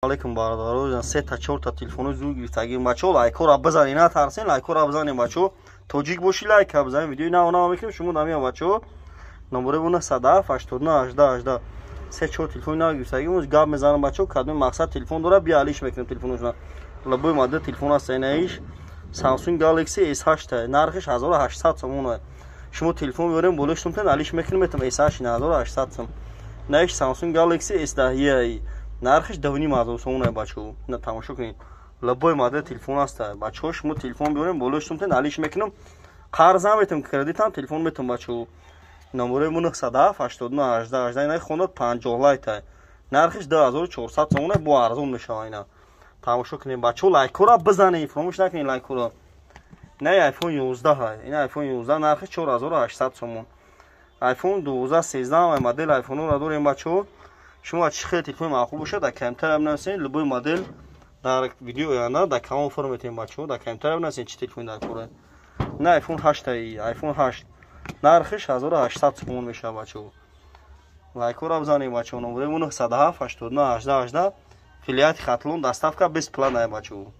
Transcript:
Алейкум, бародаро. Сета, чорта телефони зур гирифтагим, бачаҳо. Лайкҳоро бизанед, натарсен, лайкҳоро бизанед, бачаҳо. Тоҷик бошӣ, лайка бизанед. Видеои нав нав мекунем, шумо дамия, бачаҳо. Номерои 907 89 18 18. Се, чор телефони нав гирифтагим, гап мезанам, бачаҳо. Кадоми мақсад телефон дора, бия, алиш мекунем телефоношона. Любой модел телефон аст. Инаиш Samsung Galaxy S8, нархиш 1800 сомон. Шумо телефон биёрем, болои шумтен алиш мекунем, метам. S8 1800 сом. Наиш Samsung Galaxy S10, нархиш 2500 сомон, бачаҳо. На, тамошо кунед, любой модел телефон аст, бачаҳо. Шумо телефон биёрем, болои шумтен алиш мекунам, қарз наметам, кредитам телефон метам, бачаҳо. Номерои 907 89 18 18. Ина хонад 50 лайта, нархиш 2400 сомон, бо арзон мешава. Ина тамошо кунед, бачаҳо, лайкҳоро бизанед, фаромӯш накунед лайкҳоро. Ина iPhone 11, ина iPhone 11, нархиш 4800 сомон. iPhone 12, 13 модел iPhone-ро дорем, бачаҳо. Шумо чӣ хел телефони маъқул бошад, дар комментария бинависед. Любой модел дар видео оянда дар канал фор метавем, бачаҳо. Дар комментария бинависед, чӣ телефони дар кора. Ина iPhone 8, iPhone 8, нархиш 1800 сомон мешавад, бачаҳо. Лайкҳоро бизанед, бачаҳо. Номерои 907 89 18 18, вилояти Хатлон, доставка бесплатная, бачаҳо.